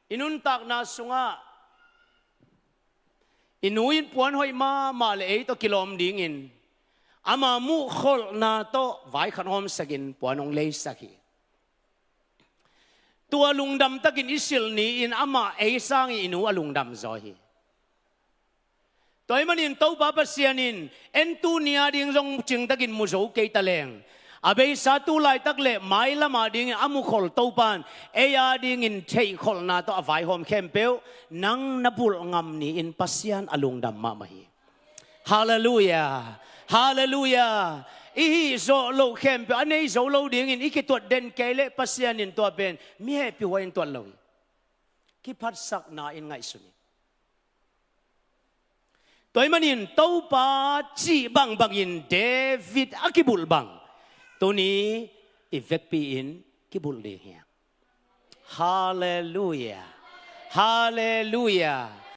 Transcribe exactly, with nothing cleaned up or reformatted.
I nuntakna sungah i nu in puan hoih mahmah le ei tawh kilawm dingin ama muhkholhna tawh vaikhat hawmsakin puan hong leisak hi. Tua lungdam takin i silh ni-in amah ei sangin i nu a lungdam zaw hi. Tua ahih manin Topa Pasian in en tuni a ding zong cingtakin mu zo kei ta leng, a beisa tu laitak le mailam a dingin a mukhol Topa in ei a dingin theihkholhna tawh a vaihawm khempeuh nang na bulh ngam ni-in Pasian a lungdam mahmah hi. Halleluia. Halleluia. I hih zawh loh khempeuh a nei zo lo dingin i kituat den kei leh Pasian in tua pen mi hehpih huai in tuat lo hi. Kiphatsakna in ngaihsun hi. Tua ahih manin Topa cih bangbangin David a kibulh bang tuni i vekpi-in kibulh ding hi. Halleluia. Halleluia.